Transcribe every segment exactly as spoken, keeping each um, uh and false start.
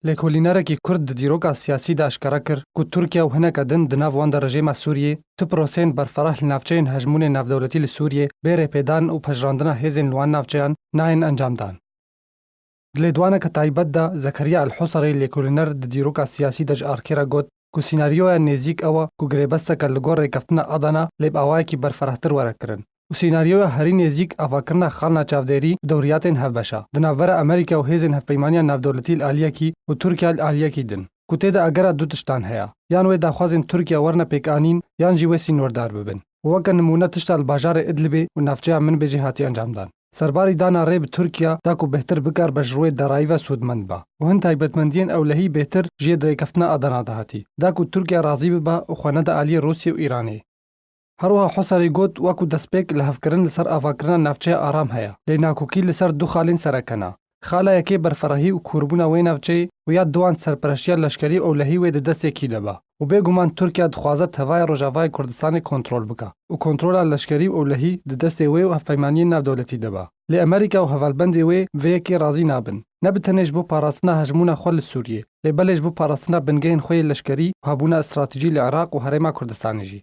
Lêkolînerekî Kurd di dîroka siyasî de eşkere kir ku Tirkiye û hineke din di nav wan de rejêma Sûriyê tu proseyên berferah li navçeyên hejmûnê navdewletî li Sûriyê bê rêpêdan û pejirandina hêzên li wan navçeyan nayên encamdan. Di lêdwaneke taybet de Zekeriya El Husarê lêkolîner di dîroka siyasî de ji Arkê re got ku sînaryoya nêzîk ew e ku girêbesteke li gor rêkeftina Adana lê bi awayekî berferahtir were kirin û sînaryoya herî nêzîk avakirina xalina çavdêrî bi dewriyatên hevbeş e di navbera Amerîka û hêzên hevpeymaniya navdewletî li aliyekî û Tirkiye li aliyekî din ku tê de agera du tiştan heye, yan wê daxwazên Tirkiye werine pêkanîn yan jî wê sînordar bibin û weke nimûne tişta li bajarê Idlibê û navçeya Minbicê hatiye encamdan. Serbarî dana rê bi Tirkiye da ku bêhtir bikaribe ji rûyê derayî ve sûdmend be û hin taybetmendiyên ewlehî bêhtir ji yê dirêkeftina Adana de hatî, da ku Tirkiye razî bibe û xwe nede aliyê Rûsya û Îranê. Her wiha Husarî got, wekû destpêk lihevkirin li ser avakirina navçeya aram heye, lê nakokî li ser du xalên sereke ne. Xala yekê berferahî û kûrbûna wê navçeyê û ya diwan serpereştiya leşkerî û ewlehî wê di destê kî de be û bêguman Tirkiye dixwaze tevayê Rojavayê Kurdistanê kontrol bike û kontrola leşkerî û ewlehî di destê wê û hevpeymaniyên navdewletî de be. Lê Amerîka û hevalbendê wê vê yekê razî nabin. Ne bi tenê ji bo parastina hejmûna xwe li Sûriyê, lê belê ji bo parastina bingehên xwe yê leşkerî û hebûna stratejî li Iraq û Herêma Kurdistanê jî.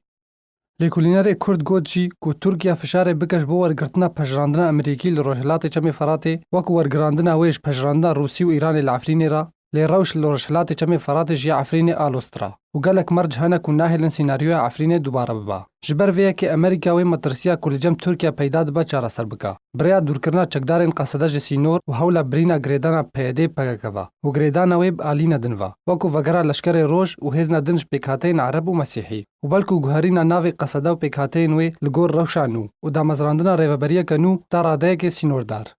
Lêkolînerê Kurd got jî ku Tirkiye fişarê bike ji bo wergirtina pejirandina Amerîkî li Rojhilatê Çemê Feratê, wekû wergirandina wê ji pejirandina Rûsî û Îranê li Efrînê re, lê rewş li Rojhilatê Çemê Feratê ji ya Efrînê aloztir e û gelek merc hene ku nahêlin sînaryoya Efrînê dubare bibe. Ji ber vê yekê Amerîka wê metirsiya ku li cem Tirkiye peyda dibe çareser bike. Bi rêya dûrkirina çekdarên Qesede ji sînor û hewla birîna girêdana P Y D P K K ve û girêdana wê bi alî nedin ve, wekû vegera leşkerê roj û hêzna din ji pêkhateyên Ereb û Mesîhî. Û belkû guherîna navê Qesede û pêkhateyên wê li gor rewşa nû û damezrandina rêveberiyeke nû ta radeyekê sînordar.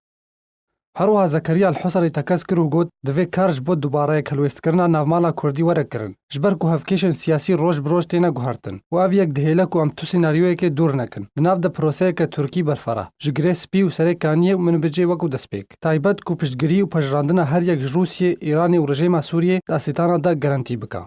Her wiha Zekeriya El Husarî tekez kir û got, divê kar ji bo dubareyek helwêstkirina navmala Kurdî were kirin, ji ber ku hevkêşên siyasî roj bi roj têne guhertin û ev yek dihêle ku em tu sînaryoyekê dûr nekin. Di nav de proseyeke Tirkî berferah, ji Girê Spî û Serê Kaniyê û Minbicê wekû destpêk, taybet ku piştgirî û pejirandina her yek ji Rûsiyê, Îranê û rejêma Sûriyê di Asîtana de garantî bike.